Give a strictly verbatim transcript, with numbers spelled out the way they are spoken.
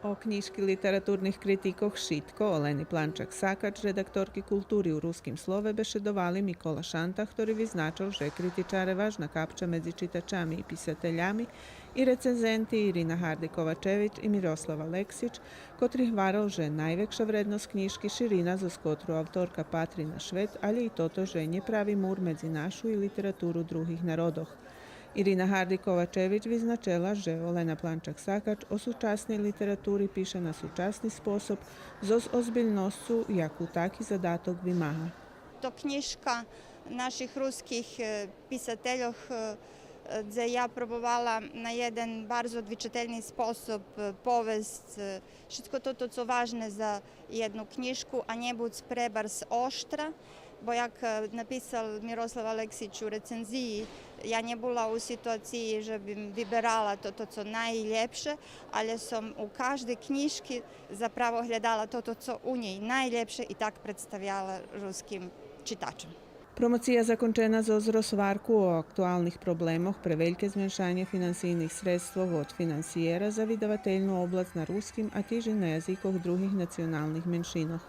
О кнїжки литературних критикох шитко Олени Планчак-Сакач, редакторки Култури у Руским слове, бешедовали Микола Шанта, хтори визначел же критичаре важна капча медзи читачами и писателями, и рецензенти Ирина Гарди-Ковачевич и Мирослав Алексич, котри гварел же найвекша вредносц кнїжки ширина зоз котру авторка патри на швет, алє и тото же нє прави мур медзи нашу и литературу других народох. Ирина Гарди-Ковачевич визначела же Олена Планчак-Сакач о сучасней литератури пише на сучасни способ, зоз озбильносцу, яку таки задаток вимага. То кнїжка наших руских, е, писательох, е, дзе я пробовала на єден барз одвичательни способ, е, повесц, е, шицко тото цо важне за єдну кнїжку, а нє буц пребарз оштра, бо як, е, написал Мирослав Алексич у рецензиї, я нє була у ситуациї же бим виберала тото цо найлєпше, алє сом у каждей кнїжки заправо глєдала тото цо у нєй найлєпше и так представяла руским читачом. Промоция закончена зоз розгварку о актуалних проблемох пре вельке зменшанє финансийних средствох од финансиєра за видавательну обласц на руским, а тиж и на язикох других националних меншинох.